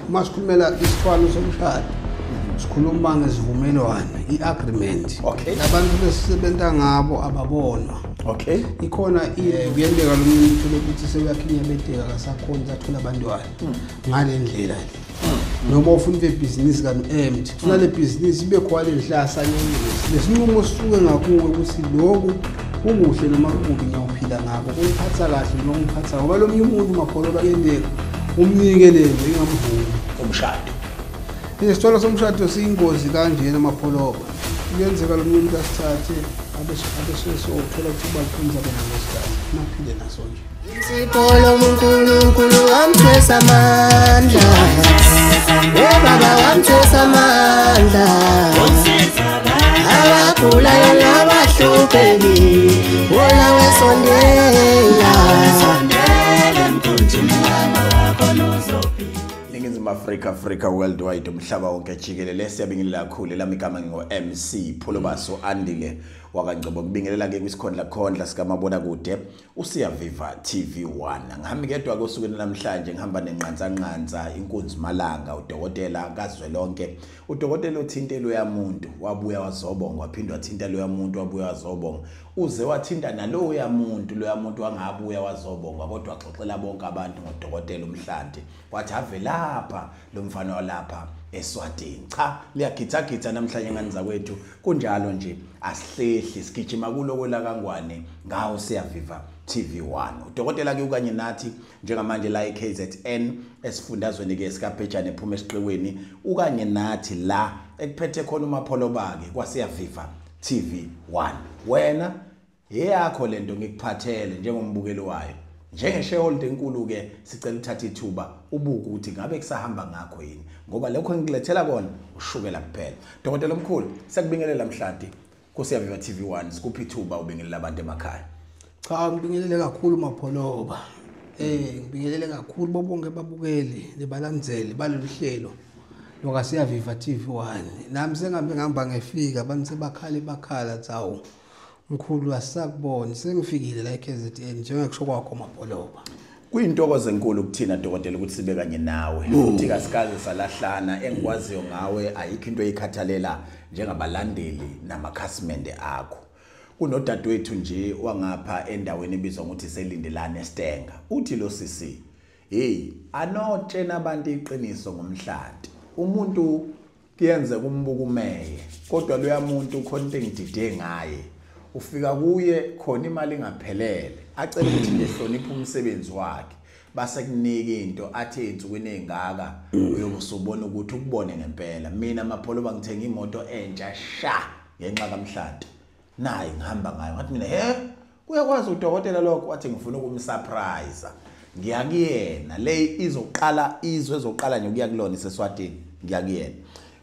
Uma sikhulumela isithwalo somshado, sikhuluma ngesivumelwano, i-agreement. Okay. Labantu besisebenza ngabo ababonwa. Okay. Ikhona kuyenteka lo muntu lokuthi sebeyakhinyabeteka kasakhona sathola abantwana ngale ndlela le. Noma ufuna ibhizinisi kanu-empty, kufuna le bhizinisi ibe khona lenhlasa yenyusi. Lesinqumo sisuke ngakuwe ukuthi lokhu kukuhle noma kubi, ngiyawuphila ngakho, kungiphatha kahle noma kungiphatha, ngoba lo munye umuntu mapholoba kuyenteka umnike lento ingamvumi umshado. Isithwalo somshado siyingozi kanjena mapholoba. Kuyenzeka lo muntu asithathe abesesothola ukuthi ubaphunza bona ngesikhathi naphile naso nje. Sipolo uNkulunkulu wamthwesa amandla. Baba wamthwesa amandla. Abagulayo nabahluphekile, wona wesondela. Ningizimu Afrika, Africa worldwide, umhlaba wonke jikelele, siyabingelela kakhulu. Lami igama ngingo MC Pholobaso Andile wakaNgcobo, kubingelela ke kwisikhondla khondla sikamabona kude uSiyaviva TV1. Ngihambi ngedwa kosukwini namhlanje, ngihamba nenqansa inkunzi malanga, udokotela kazwelonke, udokotela othintelo yamuntu wabuya wazobonga, waphindwa wathinta lo yamuntu wabuya wazobonga, uze wathinta nalo yamuntu, lo yamuntu wangabuya wazobonga, kodwa waxoxela bonke abantu ngodokotela uMhlanti, wathi ave lapha lo mfana walapha eSwatini. Cha, liyagithagitha namhlanje ngani zakwethu, kunjalo nje asihlehli, sigijima kuloko la kaNgwane ngawo Siyaviva TV1. Udokotela ke ukanye nathi njengamanje la eKZN esifundazweni ke sikaBhejane ephuma esiqiweni, ukanye nathi la ekuphethe khona uMapholoba ke kwaSiyaviva TV1. Wena eyakho lento ngikuphathele njengombukeli wayo, njenge-shareholder enkulu ke, sicela uthathe ithuba ubuke ukuthi ngabe kusahamba ngakho yini, ngoba lokho engilethela kona ushukela kuphela. Dokotela omkhulu, siyakubingelela Mhlanti kuSiyaviva TV1, sikuphi ithuba ubingelela abantu emakhaya. Cha, ngibingelele kakhulu Mapholoba. Ngibingelele kakhulu bobonke babukeli nebalandzeli balolu hlelo lokaSiyaviva TV1. Nami sengabe ngihamba ngefika abantu sebakhale bakhala tsawu. Mkhulu asakubona, sengifikile la eKZN njengokusho kwakho Mapholoba. Kuyintokozo enkulu kuthina dokotela ukuthi sibe kanye nawe, futhi kasikaze salahlana. Engikwaziyo ngawe ayikho into eyikhathalela njengabalandeli namakhasimende akho. Kunodadewethu nje wangapha endaweni ebizwa ngokuthi Selindelane eStenga, uthi lo sisi, hey, anotshena abantu iqiniso ngoMhlanti. Umuntu kuyenzeka umbukumeye, kodwa loya muntu khona into engidide ngaye, ufika kuye khona imali ingaphelele, acela ukuthi nje hloniphe umsebenzi wakhe, base kunika into athi ey'nsukwini ey'ngaka uyobe usubona ukuthi ukubone ngempela. Mina Mapholoba ngithenga imoto entsha sha ngenxa kaMhlanti, nayi ngihamba ngayo. Ngathi mina, he, uyakwazi udokotela lokho? Wathi ngifuna ukumsurprise, ngiya kuyena le izoqala izwe ezoqala nje ukuya kulona iseSwatini, ngiya kuyena.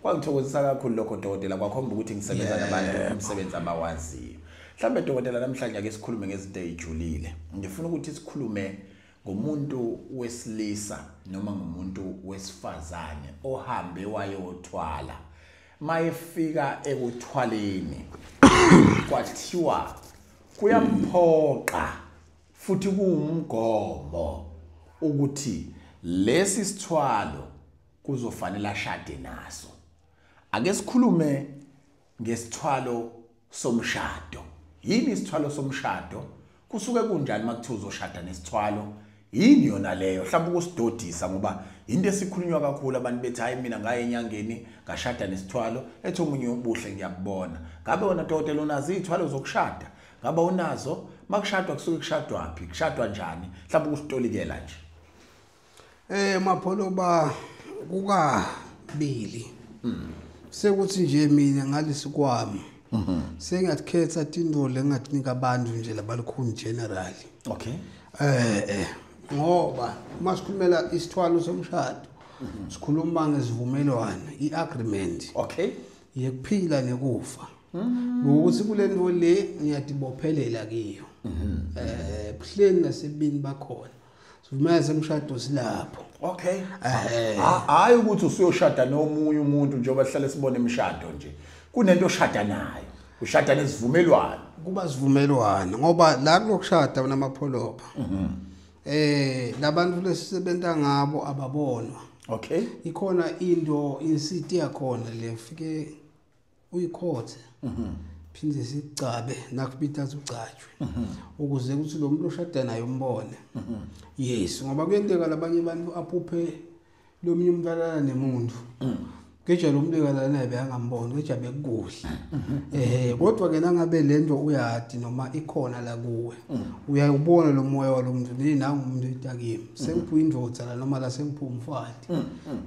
Kwangithokozisa kakhulu lokho dokotela, kwakhomba ukuthi ngisebenza nabantu umsebenzi abawaziyo. Mhlambe dokotela namhlanje ake sikhulume ngezinto ezijulile. Ngifuna ukuthi sikhulume ngomuntu wesilisa noma ngomuntu wesifazane ohambe wayothwala, mayefika ekuthwaleni kwathiwa kuyamphoqa futhi kuwumgomo ukuthi lesi sithwalo kuzofanele ashade naso. Ake sikhulume ngesithwalo somshado. Yini isithwalo somshado? Kusuke kunjani makuthiwa uzoshada nesithwalo? Yini yona leyo? Mhlawumbe ukusidodisa, ngoba into esikhulunywa kakhulu, abantu bethi hayi mina ngaye enyangeni ngashada nesithwalo, ethi omunye ubuhle ngiyakubona. Ngabe wena dokotela unazo iy'thwalo zokushada? Ngabe unazo? Makushadwa kusuke kushadwa phi? Kushadwa njani? Mhlawumbe ukusitolikela nje. Mapholoba, kukabili. Sekuthi nje mina ngalesikwami sengiyakhetha tinto lengathi abantu nje labalukhuni generally. Okay. Ngoba uma sikhulumela isithwalo somshado, sikhuluma ngesivumelwano, i-agreement. Okay. Yekuphila nekufa. Ukuthi kule nto le ngiyadibophelela kiyo. Ebuhleni nasebini bakhona. Sivumelwano semshado silapho. Okay. Hayi ukuthi usuyoshada nomunye umuntu njengoba sihlale sibone imishado nje. Kunento oshada nayo. Ushada nesivumelwano. Kuba sivumelwano ngoba la kulokushada namapholoba. Labantu lesisebenza ngabo ababonwa. Okay. Ikhona into insiti yakhona le fike uyikhothe. Phinde sicabe nakubita ucatshwe ukuze ukuthi lo muntu oshada naye umbone. Yes, ngoba kuyenteka labanye abantu aphuphe lo munye umuntu alala nemuntu. Keja lo muntu ekalala naye beyangamboni, keja bekukuhle. Kodwa ke nangabe lento uyadi noma ikhona la kuwe, uyayubona lo moya walomuntu nangu umuntu etakimi. Sengiphu indvodza la noma la sengiphu umfati.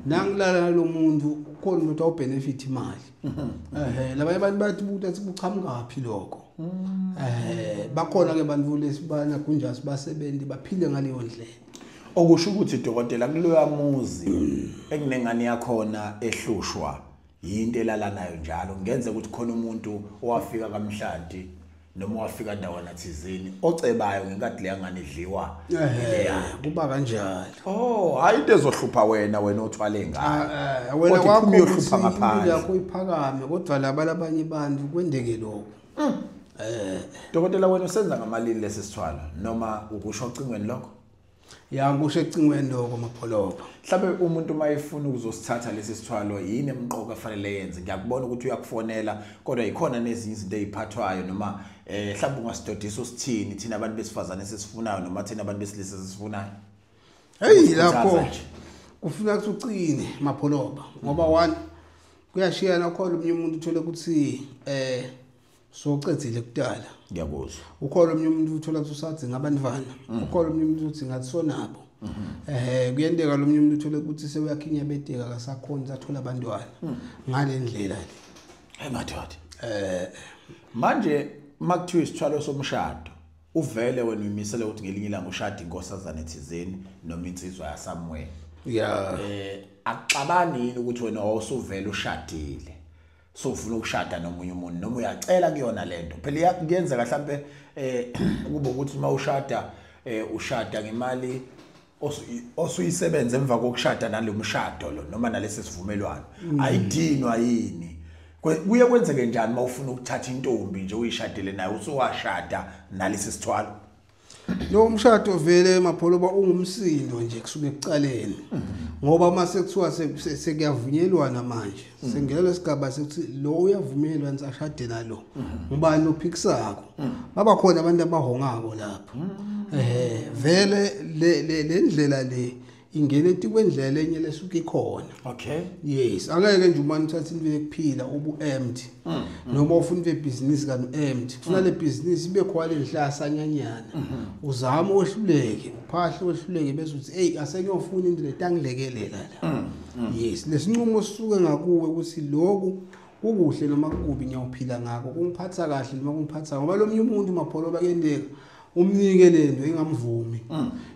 Nangilala nalo muntu ukhona umuntu awubenefit imali. Labanye abantu bathi buta sikuchamukaphi lokho. Bakhona ke abantu lesibana kunjasi basebenzi baphile ngaleyo ndlela. Okusho ukuthi dokotela kuloya muzi ekunengane yakhona ehlushwa yinto elala nayo njalo, ngenze ukuthi khona umuntu owafika kamhlanti noma owafika ndawana thizeni ocebayo ngenkathi leya ngane idliwa leya kuba kanjalo. Oh, hayi into ezohlupha wena othwale ngane. Wena kwakho uyohlupha ngaphandle yakho iphakame, kodwa laba labanye abantu kwendeke lokho. Dokotela wena usenza ngamalini lesi sithwalo noma ukusho ocingweni lokho? Ya, ngisho ecingweni lokho Mapholoba. Mhlawumbe umuntu mayefuna ukuzosithatha lesi sithwalo yini emqoka afanele yenze? Ngiyakubona ukuthi uyakufonela kodwa ikhona nezinye izinto eziphathwayo noma mhlawumbe ungasidodisa usithini thina abantu besifazane sesifunayo noma thina abantu besilisa sesifunayo? Hey, lapho kufuna ukuthi ucine Mapholoba ngoba one kuyashiyana khona omunye umuntu uthole ukuthi socedzile kudala. Ngiyakuzwa. Ukhona omunye umuntu uthola ukuthi usadzinga abantwana. Ukhona omunye umuntu uthi ngathi sonabo. Kuyenteka lo munye umuntu uthole ukuthi sewuyakhinyabeteka akasakhoni athola abantwana ngale ndlela le. Hey madoda. Manje makuthiwa isithwalo somshado uvele wena uyimisele ukuthi ngelinye ilanga ushade inkosazana ethizeni noma insizwa yasamwena. Yeah. Akuxabani yini ukuthi wena awusuvele ushadile? Sofuna ukushada nomunye umuntu noma uyacela kuyona lento? Phela kuyenzeka mhlambe kube ukuthi uma ushada ushada ngemali osuyisebenza emva kokushada nalomshado lo noma nalesi sivumelwano. Ayidinwa yini? Kuye kwenzeke njani mawufuna ukuthatha intombi nje uyishadile naye usuwashada nalesi sithwalo? Lo umshado vele Mapholoba ungumsindo nje kusuke ekucaleni. Ngoba uma sekuthiwa sekuyavunyelwana manje, sengelo sigaba sekuthi lo uyavunyelwa nisashade nalo. Ngubani ophikisako? Baba khona abantu abahongako lapho. Vele le ndlela le ingena etikwendlela enye lesuke ikhona. Okay. Yes, angeke nje umane uthathe into yokuphila ubu empty. Noma ufuna into yebusiness kanti empty. Kufuna le business ibe khona lenhlasa nyanyana. Uzama ohluleke, uphahle ohluleke bese uthi hey asekuyofuna into letangilekelela la. Yes, lesinqumo sisuke ngakuwe ukuthi lokhu kukuhle noma kukubi ngiyawuphila ngakho, kungiphatha kahle noma kungiphatha ngoba lo munye umuntu Mapholoba kuyenteka umnike lento ingamvumi.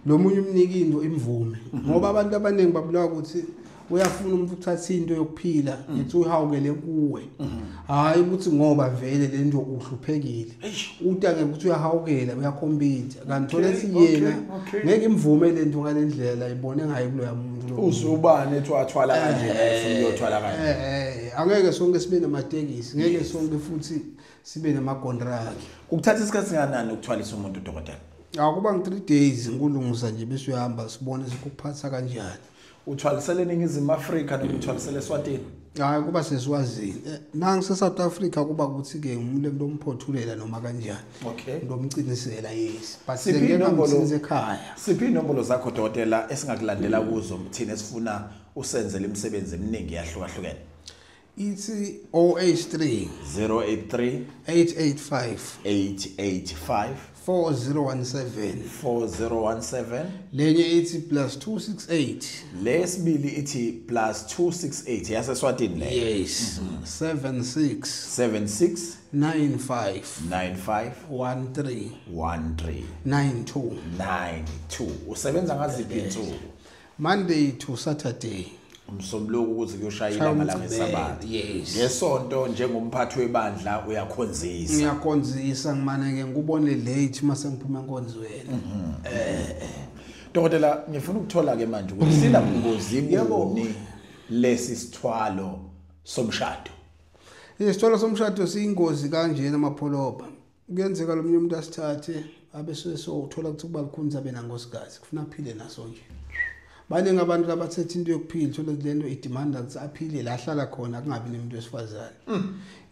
Lo munye umnike into imvume. Ngoba abantu abaningi babulawa ukuthi uyafuna umuntu ukuthatha into yokuphila ethi uyihawukele kuwe. Hayi ukuthi ngoba vele lento uhluphekile. Utange ukuthi uyahawukela uyakhombitha kanti thola yena ngeke imvume lento ngalendlela ibone ngayo kuloya muntu lo. Uzubani ethi wathwala kanje efuna uyothwala kanje. Angeke sonke sibe namatekisi, ngeke sonke futhi sibe namakontraki. Ukuthatha isikhathi singanani ukuthwalisa umuntu dokotela? Akuba ngi 3 days ngilungisa nje bese uyahamba sibone sikuphatha kanjani. Uthwalisele eNingizimu Afrika noma uthwalisele eSwatini? Hayi kuba seSwazini. Nangi South Africa kuba ukuthi ke umuntu lomphothulela noma kanjani. Okay. Ndomcinisela yes. But sengeke ngimsinze ekhaya. Siphi inombolo zakho dokotela esingakulandela kuzo thina esifuna usenzele imisebenzi eminingi yahlukahlukene? Ithi 083 083 885 885 4017 4017. Lenye ithi +268. Lesibili ithi +268 yaseSwatini le. Yes. 76 76 95 95 13 13 92 92. Usebenza ngaziphi insuku? Monday to Saturday. Umsombuluko ukuthi kuyoshaya ilanga langesabatha. Yes. Ngesonto njengomphathi webandla uyakhonzisa. Ngiyakhonzisa ngimane ke ngikubone late mase ngiphuma enkonzweni. Dokotela ngifuna ukuthola ke manje ukuthi sinabungozi buni lesi sithwalo somshado. Isithwalo somshado siyingozi kanjena Mapholoba. Kuyenzeka lo munye umuntu asithathe abe sesothola ukuthi kuba likhunzi abe nankosikazi kufuna aphile naso nje. Baningi abantu abathetha into yokuphila thola lento idemanda ukuthi aphile la ahlala khona kungabi nemuntu wesifazane.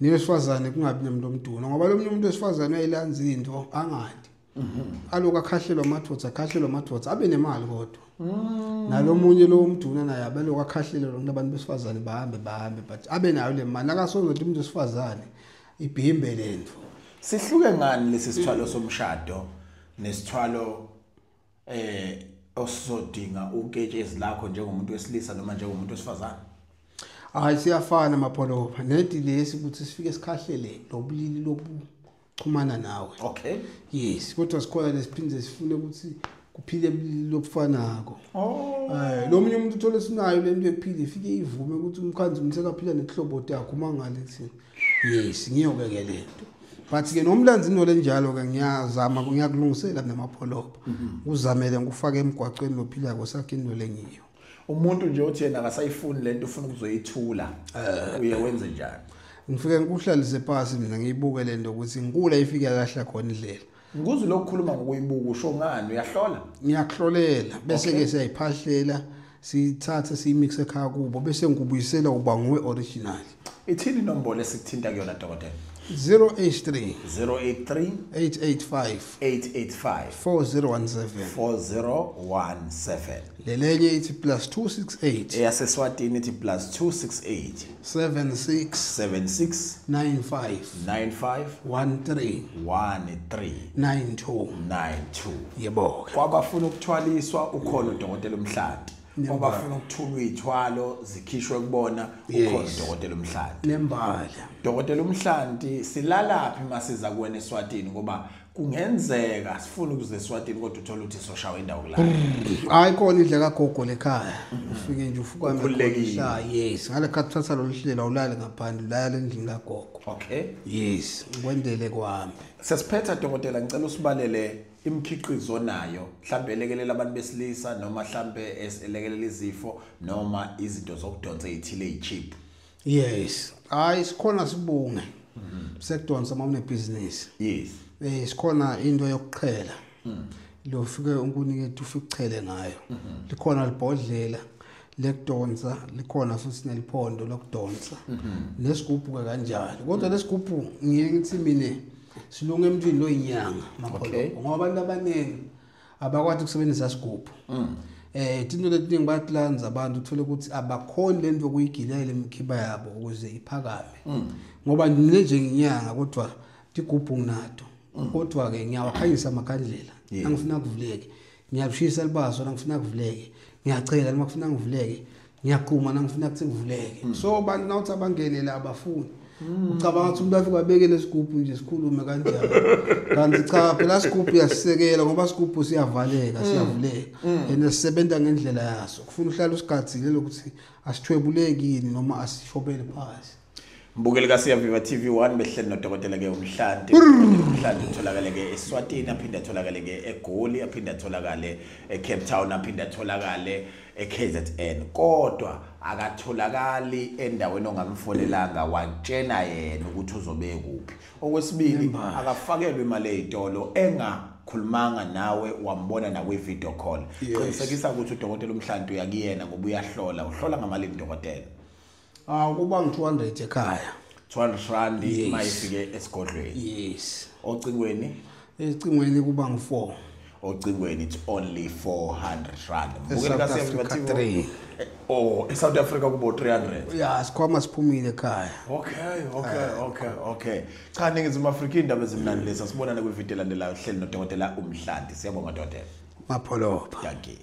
Newesifazane kungabi nemuntu omduna ngoba lo munye umuntu wesifazane uyayilanza into angadi. Aloku akhahlelwa amathotha abe nemali kodwa. Nalomunye lo mduna naye abaloku akhahlelwa kunabantu besifazane bahambe but abe nayo le mali akasoze umuntu wesifazane ibhimbe lento. Sihluke ngani lesi sithwalo somshado nesithwalo osodinga uketshezi lakho njengomuntu wesilisa noma njengomuntu wesifazane? Hayi siyafana Mapholoba nedi lesi ukuthi sifike sikhahlele lobulili lobuxhumana nawe. Okay. Yes, kodwa sikhona lesiphinde sifune ukuthi kuphile bulili lobufanako. Oh. Lo munye umuntu uthole sinayo lento yokuphila ifike ivume ukuthi umkhanzi umsekaphila nehlobo yakho uma ngalethi. Yes, ngiyoke ke lento. But ke nomlanzi into lenjalo ke ngiyazama ngiyakulungisela namapholoba. Uzamele ngikufake emgwaqweni lophilako sakhe into lengiyo. Umuntu nje uthi yena akasayifuni lento ufuna ukuzoyithula. Uye wenze njani? Ngifike ngikuhlalise phansi mina ngiyibuke lento ukuthi ngikula ifike lahla khona indlela. Ngikuze lokukhuluma ngokuyibuka usho ngani uyahlola? Ngiyakuhlolela bese ke siyayiphahlela siyithathe siyimix ekhaya kubo bese ngikubuyisela uba nguwe original. Ithini inombolo esikuthinta kuyona dokotela? 083 083 885 885 4017 4017. Lelenye ithi +268 eyaseswatini ithi +268 76 76 95 95 13 13 92 92. Yebo. Kwabafuna ukuthwaliswa ukhona udokotela Umhlanti. Kwabafuna ukuthulwa izithwalo zikhishwe kubona ukhona udokotela Umhlanti. Nembala. Dokotela Umhlanti silalaphi masiza kuwena eSwatini ngoba kungenzeka sifuna ukuze eSwatini kodwa uthola ukuthi soshawa indawo kulala. Hayi khona indlela kagogo lekhaya. Ufike nje ufukame khona. Yes, ngalekhathi uthatha lo hlelo awulale ngaphandle ulala endlini kagogo. Okay. Yes, ngikwendele kwami. Sesiphetha dokotela ngicela usibalele imikhiqizo nayo mhlambe elekelela abantu besilisa noma mhlambe elekelela izifo noma izinto zokudonsa ezithile ezicheap. Yes. Hayi sikhona sibunge. Sekudonsa uma une business. Yes. Sikhona into yokuqhela. Lo fike unkunike ufike uchele ngayo. Likhona libhodlela lekudonsa, likhona futhi neliphondo lokudonsa. Nesigubhu ke kanjalo. Kodwa lesigubhu ngiye ngithi mina silunge emntwini loyinyanga Mapholoba ngoba abantu abaningi abakwazi ukusebenzisa sigubhu. Into letiningi bayatlanza abantu uthole ukuthi abakhoni lento okuyigilela imikhiba yabo ukuze iphakame. Ngoba nje njengenyanga kodwa tigubhu nginato. Kodwa ke ngiyawakhanyisa amakhandlela. Angifuna kuvuleke. Ngiyashisa libaso ngifuna kuvuleke. Ngiyachela noma kufuna ngivuleke. Ngiyaqhuma nangifuna kuthi kuvuleke. So abantu nawuthi abangene la abafuni. Ucabanga ukuthi umuntu afike abekele isigubhu nje sikhulume kanjalo. Kanti cha phela isigubhu yasisekela ngoba isigubhu siyavaleka siyavuleka. And sisebenza ngendlela yaso. Kufuna uhlala usigadzile lokuthi asithwebulekini noma asishobele phansi. Mbukeli kaSiyaviva TV1 behleli nodokotela ke Umhlanti. Umhlanti utholakale ke eSwatini, aphinde atholakale ke eGoli, aphinde atholakale eCape Town, aphinde atholakale eKZN. Kodwa akatholakali endaweni ongamfonelanga watshena yena ukuthi uzobe kuphi. Okwesibili akafakelwe imali ezitolo engakhulumanga nawe wambona na kwi video call. Qinisekisa ukuthi udokotela Umhlanti uyakuyena ngoba uyahlola. Uhlola ngamalini dokotela? Kuba ngi 200 ekhaya. 200 rand mayifike esigodlweni. Yes. Ocingweni? Ecingweni kuba ngu4. Ocingweni it's only 400 rand. Mbukeli kaSiyaviva TV. Oh, eSouth Africa kubo 300. Yeah, sikhwama siphumile ekhaya. Okay. Cha Ningizimu Afrika indaba ezimnandi lesa sibonana kwi video elandelayo hleli nodokotela Umhlanti. Siyabonga dokotela. Mapholoba. Dankie.